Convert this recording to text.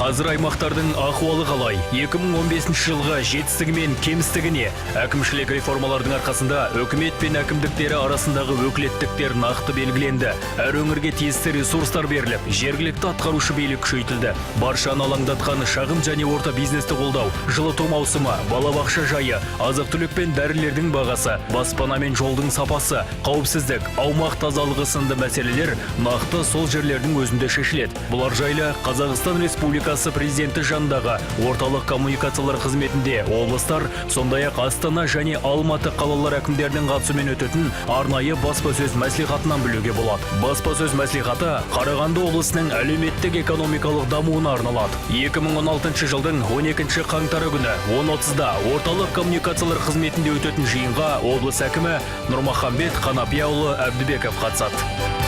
Қазір аймақтардың ахуалы қалай? 2015 жылғы жетістігі мен кемістігі не? Әкімшілік реформалардың арқасында үкімет пен әкімдіктері арасындағы өкілеттіктер нақты белгіленді. Әр өңірге тиісті ресурстар беріліп, жергілікті атқарушы билік күшейтілді. Баршаны алаңдатқан шағын және орта бизнесті қолдау, жылыту маусымы, балабақша жайы, азық-түлік пен дәрілердің бағасы, баспана мен жолдың сапасы, қауіпсіздік, аумақ тазалығы сынды мәселелер нақты сол жерлердің өзінде шешіледі. Бұлар жайлы Қазақстан Республикасы президенті жанындағы орталық коммуникациялар қызметінде облыстар, сондай-ақ Астана және Алматы қалалар әкімдерінің қатысуымен өтетін арнайы баспасөз мәслихатынан білуге болады. Баспасөз мәслихаты Қарағанды облысының әлеуметтік экономикалық дамуына арналады. 2016 жылдың 12 қаңтары күні 10:30-да орталық коммуникациялар қызметінде өтетін жиынға облыс әкімі Нұрмахамбет Қанапияұлы Әбдібеков қатысады.